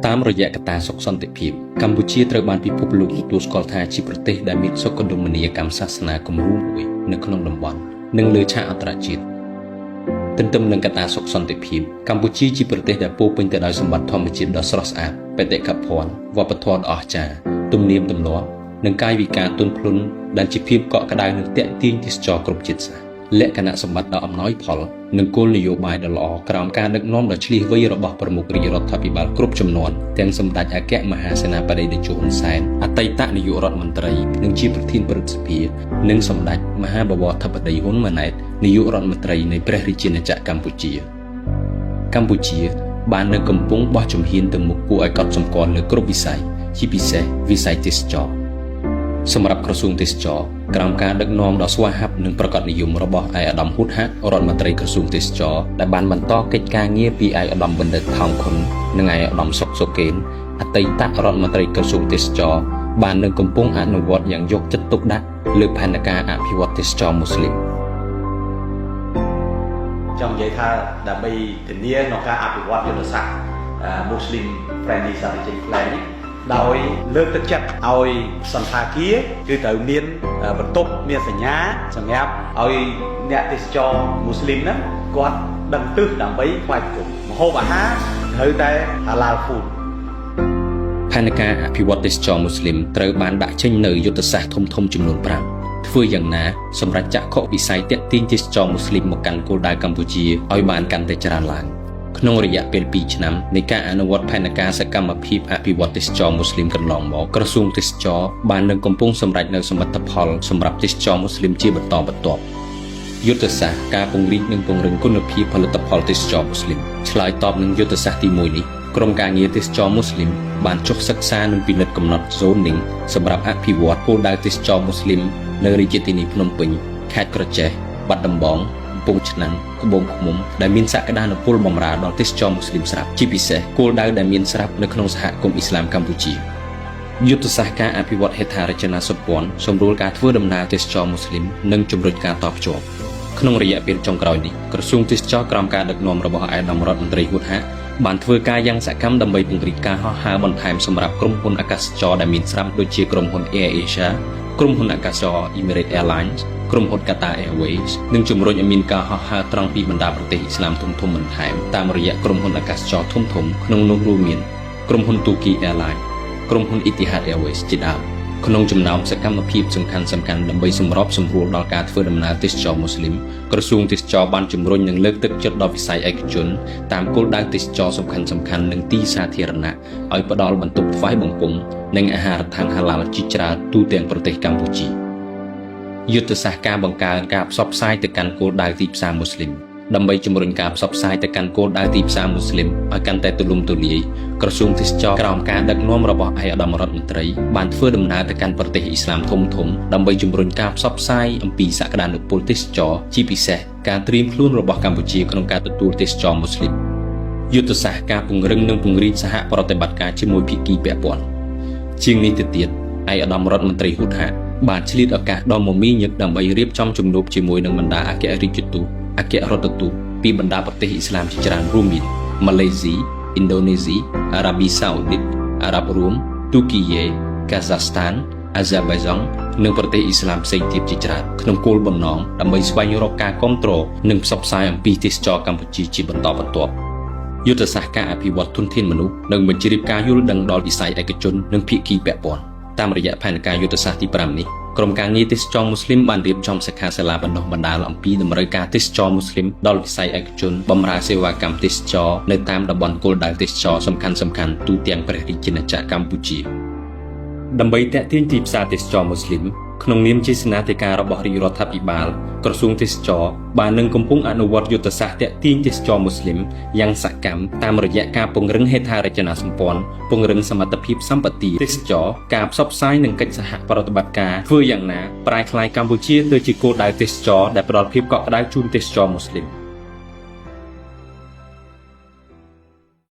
តាមរយៈកត្តាសុខសន្តិភាពកម្ពុជាត្រូវបានពិភពលោកទទួលស្គាល់ថាជាប្រទេសដែលមានសុខដុមនីយកម្មសាសនាគំរូមួយនៅក្នុងតំបន់និងលើឆាកអន្តរជាតិទន្ទឹមនឹងកត្តាសុខសន្តិភាពកម្ពុជាជាប្រទេសដែលពោរពេញទៅដោយសម្បត្តិធម្មជាតិដ៏ស្រស់ស្អាតបេតិកភណ្ឌវប្បធម៌ដ៏អស្ចារ្យទំនៀមទម្លាប់និងកាយវិការទន់ភ្លន់ដែលជាភាពកក់ក្ដៅនិងទាក់ទាញទេសចរគ្រប់ជាតិសាសន៍លក្ខណៈសម្បត្តិដ៏អំណោយផលនិងគោលនយោបាយដ៏ល្អក្រោមការដឹកនាំដ៏ឈ្លាសវៃរបស់ប្រមុខរាជរដ្ឋាភិបាលគ្រប់ចំនួនទាំងសម្ដេចអគ្គមហាសេនាបតីតេជោហ៊ុនសែនអតីតនាយករដ្ឋមន្ត្រីនិងជាប្រធានព្រឹទ្ធសភានិងសម្ដេចមហាបវរធិបតីហ៊ុនម៉ាណែតនាយករដ្ឋមន្ត្រីនៃព្រះរាជាណាចក្រកម្ពុជាកម្ពុជាបាននៅកំពុងបោះជំហានទៅមុខគួរឲ្យកត់សម្គាល់លើគ្រប់វិស័យជាពិសេសវិស័យទេសចរណ៍សម្រាប់ក្រសួងទេសចរក្រោមការដឹកនាំដ៏ស្វាហាប់និងប្រកបនិយមរបស់ឯកឧត្តមហ៊ូតហាក់រដ្ឋមន្ត្រីក្រសួងទេសចរដែលបានបន្តកិច្ចការងារពីឯកឧត្តមបណ្ឌិតថោងខុននិងឯកឧត្តមសុកសុកេនអតីតរដ្ឋមន្ត្រីក្រសួងទេសចរបាននឹងកំពុងអនុវត្តយ៉ាងយកចិត្តទុកដាក់លើផែនការអភិវឌ្ឍទេសចរមូស្លីម ចង់និយាយថាដើម្បីធានាក្នុងការអភិវឌ្ឍយុទ្ធសាស្ត្រ Muslim Friendly Strategic Plan នេះដោយលើកទឹកចិត្តឲ្យសន្តាគារគឺត្រូវមានបន្ទប់មានសញ្ញាសម្រាប់ឲ្យអ្នកទេសចរមូស្លីមហ្នឹងគាត់ដឹងទិសដើម្បីថ្វាយបង្គំម្ហូបអាហារត្រូវតែ halal food. ផែនការអភិវឌ្ឍទេសចរមូស្លីមត្រូវបានដាក់ចេញនៅយុទ្ធសាស្ត្រធំៗចំនួន5ធ្វើយ៉ាងណាសម្រាប់ចក្ខុវិស័យទាក់ទាញទេសចរមូស្លីមមកកាន់គោលដៅកម្ពុជាឲ្យបានកាន់តែច្រើនឡើងក្នុងរយៈពេល2ឆ្នាំនៃការអនុវត្តផែនការសកម្មភាពអភិវឌ្ឍទេសចរមូស្លីមកន្លងមកក្រសួងទេសចរបាននឹងកំពុងសម្រេចនៅសមិទ្ធផលសម្រាប់ទេសចរមូស្លីមជាបន្តបន្ទាប់យុទ្ធសាស្ត្រការពង្រីកនិងពង្រឹងគុណភាពផលិតផលទេសចរមូស្លីមឆ្លើយតបនឹងយុទ្ធសាស្ត្រទី1នេះក្រុមការងារទេសចរមូស្លីមបានចុះសិក្សានិងពិនិត្យកំណត់ zoning សម្រាប់អភិវឌ្ឍគោលដៅទេសចរមូស្លីមនៅរាជធានីភ្នំពេញខេត្តក្រចេះបាត់ដំបងកំពង់ឆ្នាំងត្បូងឃ្មុំដែលមានសក្តានុពលបម្រើដល់ទេសចរមូស្លីមស្រាប់ជាពិសេសគោលដៅដែលមានស្រាប់នៅក្នុងសហគមន៍អ៊ីស្លាមកម្ពុជាយុទ្ធសាស្ត្រការអភិវឌ្ឍហេដ្ឋារចនាសម្ព័ន្ធសម្រួលការធ្វើដំណើរទេសចរមូស្លីមនិងជំរុញការតភ្ជាប់ក្នុងរយៈពេលចុងក្រោយនេះក្រសួងទេសចរក្រោមការដឹកនាំរបស់ឯកឧត្តមរដ្ឋមន្ត្រីហ៊ុនហាក់បានធ្វើការយ៉ាងសកម្មដើម្បីពង្រីកការហោះហើរបន្ថែមសម្រាប់ក្រុមហ៊ុនអាកាសចរដែលមានស្រាប់ដូចជាក្រុមហ៊ុន Air Asia ក្រុមហ៊ុនអាកាសចរ Emirates Airlines ក្រុមហ៊ុន Qatar Airways និងជំរុញឲ្យមានការហោះហើរត្រង់ពីបណ្ដាប្រទេសអ៊ីស្លាមធំៗបន្ថែមតាមរយៈក្រុមហ៊ុនអាកាសចរធំៗក្នុងនោះរួមមានក្រុមហ៊ុន Turkey Airlines ក្រុមហ៊ុន Etihad Airways ជាដើមក្នុងចំណោមសកម្មភាពសំខាន់សំខាន់ដើម្បីសម្របសម្រួលដល់ការធ្វើដំណើរទេសចរមូស្លីមក្រសួងទេសចរបានជំរុញនិងលើកទឹកចិត្តដល់វិស័យឯកជនតាមគោលដៅទេសចរសំខាន់សំខាន់និងទីសាធារណៈឲ្យផ្ដល់បន្ទប់ថ្វាយបង្គំនិងអាហារដ្ឋានហាឡាល់ជាច្រើនទូទាំងប្រទេសកម្ពុជាយុទ្ធសាស្ត្រការបង្កើនការផ្សព្វផ្សាយទៅកាន់គោលដៅទីផ្សារមូស្លីមដើម្បីជំរុញការផ្សព្វផ្សាយទៅកាន់គោលដៅទីផ្សារមូស្លីមឲ្យកាន់តែទូលំទូលាយក្រសួងទេសចរក្រោមការដឹកនាំរបស់ឯកឧត្តមរដ្ឋមន្ត្រីបានធ្វើដំណើរទៅកាន់ប្រទេសអ៊ីស្លាមធំធំដើម្បីជំរុញការផ្សព្វផ្សាយអំពីសក្តានុពលទេសចរជាពិសេសការត្រៀមខ្លួនរបស់កម្ពុជាក្នុងការទទួលទេសចរមូស្លីមយុទ្ធសាស្ត្រការពង្រឹងនិងពង្រីកសហប្រតិបត្តិការជាមួយភាគីពាក់ព័ន្ធជាងនេះទៅទៀតឯកឧត្តមរដ្ឋមន្ត្រីហ៊ុនហាក់បានឆ្លៀតឱកាសដ៏មមាញឹកដើម្បីរៀបចំជំនួបជាមួយនឹងបណ្ដាអគ្គរដ្ឋទូតអគ្គរដ្ឋទូតពីបណ្ដាប្រទេសអ៊ីស្លាមជាច្រើនរួមមានម៉ាឡេស៊ីឥណ្ឌូនេស៊ីអារ៉ាប៊ីសាអូឌីតអារ៉ាប់រួមទូគីយេកាហ្សាស្តានអាហ្សេបៃហ្សង់និងប្រទេសអ៊ីស្លាមផ្សេងទៀតជាច្រើនក្នុងគោលបំណងដើម្បីស្វែងរកការគាំទ្រនិងផ្សព្វផ្សាយអំពីទេសចរកម្ពុជាជាបន្តបន្ទាប់យុទ្ធសាស្ត្រការអភិវឌ្ឍធនធានមនុស្សនិងបញ្ជ្រាបការយល់ដឹងដល់វិស័យឯកជននិងភាគីពាក់ព័ន្ធតាមរយៈផែនការយុទ្ធសាស្ត្រទី5នេះក្រុមការងារទេសចរមូស្លីមបានរៀបចំសិក្ខាសាលាបណ្ដុះបណ្ដាលអំពីតម្រូវការទេសចរមូស្លីមដល់វិស័យឯកជនបម្រើសេវាកម្មទេសចរនៅតាមតំបន់គោលដៅទេសចរសំខាន់ៗទូទាំងព្រះរាជាណាចក្រកម្ពុជាដើម្បីទាក់ទាញទីផ្សារទេសចរមូស្លីមក្នុងនាមជាសេនាធិការរបស់រាជរដ្ឋាភិបាលក្រសួងទេសចរបាននឹងកំពុងអនុវត្តយុទ្ធសាស្ត្រទាក់ទាញទេសចរមូស្លីមយ៉ាងសកម្មតាមរយៈការពង្រឹងហេដ្ឋារចនាសម្ព័ន្ធពង្រឹងសមត្ថភាពសម្បទាទេសចរការផ្សព្វផ្សាយនិងកិច្ចសហប្រតិបត្តិការធ្វើយ៉ាងណាប្រែក្លាយកម្ពុជាទៅជាគោលដៅទេសចរដែលផ្ដល់ភាពកក់ក្ដៅជូនទេសចរមូស្លីម។